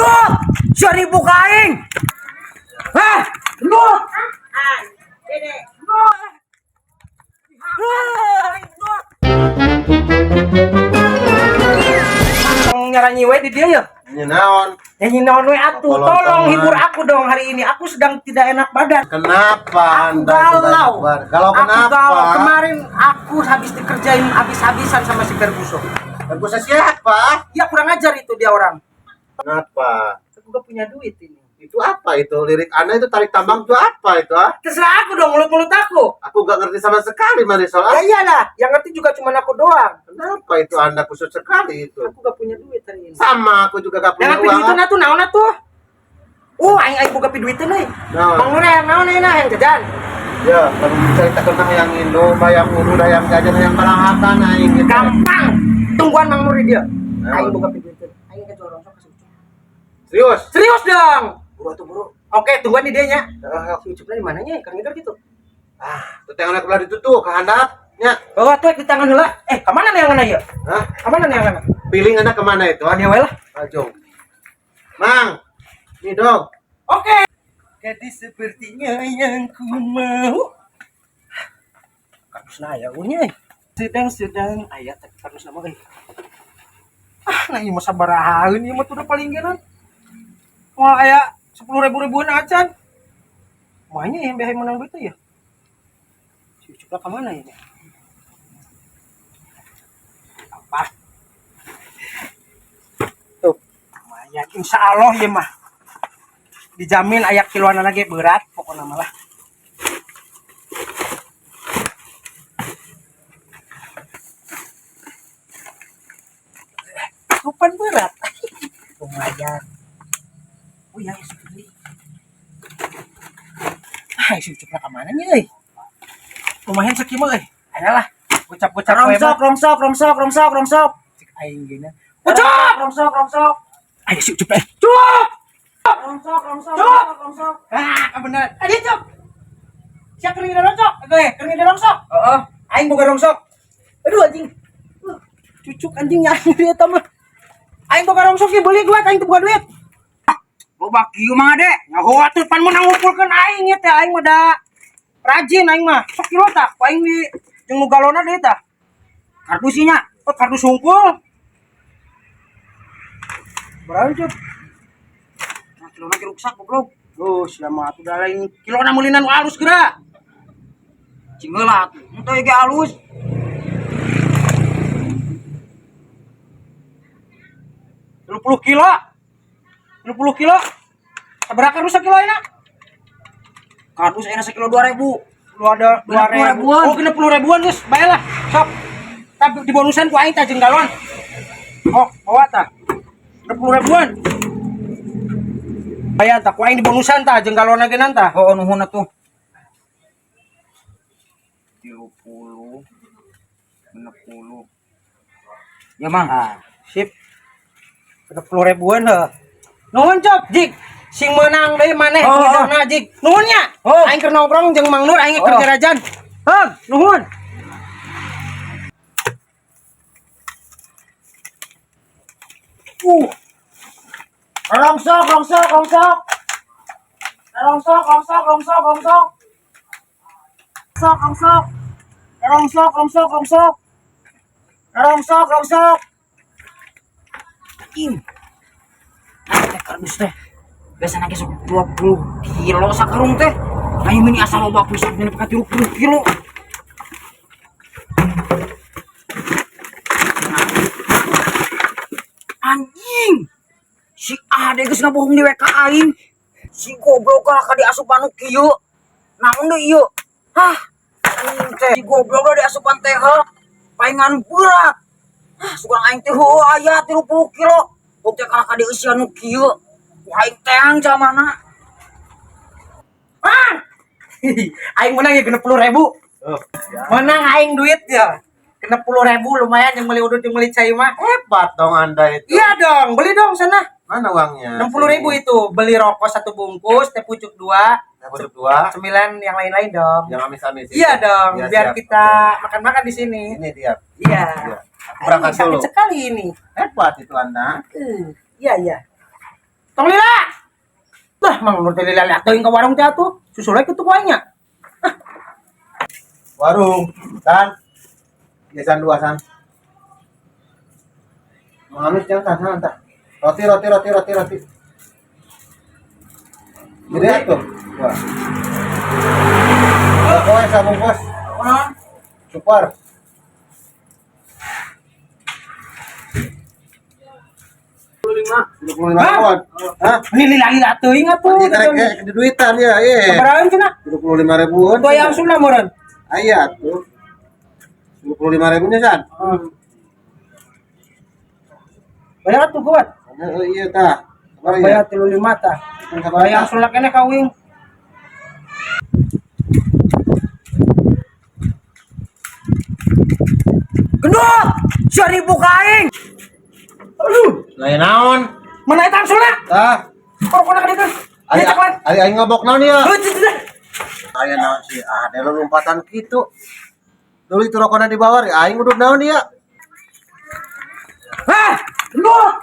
Gendut! Sia nipu ka aing. Hah? Gendut! Gendut! Gendut! Nyaranyi we di dia ya. Nya naon? Nyanyi naon we atuh. Tolong, Tolong teman. hibur aku dong hari ini. Aku sedang tidak enak badan. Kenapa Aku Anda galau. Galau Aku kenapa? galau. Kemarin aku habis dikerjain habis-habisan sama si Ferguson. Ferguson siapa? Ya kurang ajar itu dia orang. Kenapa? Aku gak punya duit ini. Itu apa itu? Lirik Anda itu tarik tambang itu apa itu ah? Terserah aku dong, mulut-mulut aku. Aku gak ngerti sama sekali Marisol. Ya Ah. iyalah, yang ngerti juga cuma aku doang. Kenapa itu Anda khusus sekali itu? Aku gak punya duit hari ini. Sama aku juga gak punya Yang uang. duitan atuh naon atuh? Oh, aing aing boga piduiteun euy. Naon? Mang Nur yang naon ayeuna yang jajan? Ya, kalau cerita tentang yang Indo, yang Uru, yang jajan, yang parahatan aing gitu. Gampang. Tungguan Mang Nur dia. Naon? Aing boga piduiteun. Aing ke jual rongsok ke si Ucup. Serius? Serius dong. Buru tuh buru. Oke, tungguan di dia nya. Ah, Si Ucupnya di mananya? Kang Ngidor gitu. tuh tangan kebelah itu tuh ke handap. Nya. Oh, tuh di tangan heula. Eh, ka mana neangan ieu? Hah? Ka mana neangan? Piling Anda kemana itu? Ah? Dia we lah. Ajo. Mang, nih dong. Oke. Gadis sepertinya yang ku mau. Kardusna aya euy. Sedang-sedang aya teh kardusna mah euy. Ah, nah ieu mah sabarahaeun ieu mah tuh udah paling genan. Moal aya 10 ribu ribuan acan. Mahnya yang behai menang duit ya. Si Ucup ka mana ini? Apa? Tuh, lumayan. Insya Allah ya mah. Dijamin ayak kiloan lagi berat pokoknya malah. Lupan berat. Lumayan. Oh iya, ya, beli. Ah, si Ucup ka mana nih, euy? Lumayan sakieu mah euy. Ayolah, gocap-gocap we Rongsok, mah. rongsok, rongsok, rongsok, rongsok. Cek aing gini. Ucup! Rongsok, rongsok. Ayo si Ucup eh. Cup! Rongsok, rongsok, Cuk! rongsok, rongsok. Ah, bener. Ayo Cup. Siap kering rongsok. Oke, kering rongsok. Heeh. Aing boga rongsok. Aduh anjing. Cucuk anjing nyanyi dia mah. Aing boga rongsok ge beli gua aing teu boga duit. Loba kieu mah Ade. Nyaho atuh pan mun ngumpulkeun aing ieu teh aing mah da rajin aing mah. Sok kilo tah, ku aing di jeung nu galona deui tah. Kardus nya. Oh, kardus hungkul. Berapa Cup? Nah, kilona ge ruksak goblok. Oh, sia mah atuh da lain kilona meulinan nu alus geura. Cing heula atuh. Henteu ge alus. 30 kilo. 30 kilo. Sabaraha kardus sakilo ayeuna? Kardus ayeuna sakilo 2000. Lu ada 2000 ribuan. Oh, 60 ribuan geus, bae lah. Sok. Tapi di bonusan ku aing tah jeung galon. Oh, bawa tah. 60 ribuan. Bayan tah ku aing di bonusan tah jeung galon ge tah. Oh, nuhun atuh. 30 60. Ya, Mang. Ah, sip. 60 ribuan heuh. Nuhun Cop, Jik. Sing meunang deui maneh Oh, oh. ngidona Jik. Nuhun nya. Oh. Aing keur nongkrong jeung Mang Nur aing keur Oh. jarajan. Heuh, nuhun. Rongsok, rongsok, rongsok. Rongsok, rongsok, rongsok, rongsok. Rongsok, rongsok. Rongsok, rongsok, rongsok. Rongsok, rongsok. Im. Teh kardus teh. Biasana ge sok 20 kilo sakarung teh. Ayo meni asa loba pisan nepi ka 30 kilo. Anjing. Si Ade geus ngabohong di WK aing. Si goblok lah ka diasupan nu kieu. Naon deui ieu? Hah? Anjing teh si goblok lah diasupan teh heuh. Paingan berat. Hah, sugan aing teh heueuh aya 30 kilo. Bukti kalah ka dieusian nu kieu. Ku aing teang jamana. Ah! Aing menang ya 60 ribu. Oh, ya. Menang aing duit ya. 60 ribu lumayan yang beli udut yang beli cai mah. Hebat dong Anda itu. Iya dong, beli dong sana. Mana uangnya? 60 ribu itu beli rokok satu bungkus, teh pucuk 2, Teh pucuk 2. cemilan yang lain-lain dong. Yang amis-amis. Iya dong, Ya, biar siap. kita makan-makan di sini. Ini dia. Iya. Iya. Aku berangkat Aing sakit dulu. sekali ini. Hebat itu Anda. Iya iya. Tong lila. Dah, Mang Nur teh lila teuing ka warung teh atuh. Susulai kitu ku aing nya. Warung, san. Iya, san dua san. Mengamis jangan san, san, tah. Roti, roti, roti, roti, roti. Gede tuh. Wah. Pokoknya sabungkus. Kunaon? Super. 25 ribuan. Hah? Ini lila-lila teuing atuh. Ini karek kayak duitan ya, iya. Sabarahan cenah? 25 ribuan. Tuh aya angsulna meureun. Aya tuh. 25 ribunya san. Bayar atuh gawat. Oh, iya tah. Sabar ya. Bayar 35 tah. Sabar Bayar ya. angsulna keneh ka uing. Gendut! 1000 ka aing. Aduh, Lain naon? mana eta angsulna? Tah. Korokona ka ditu. Ari Ieu caklan. ari aing ngobok naon ya? Heuh, cih, cih. Aya naon sih? Ah, ada lompatan kitu. Dulu itu rokona di bawah, aing udud naon dia? Hah? Gendut!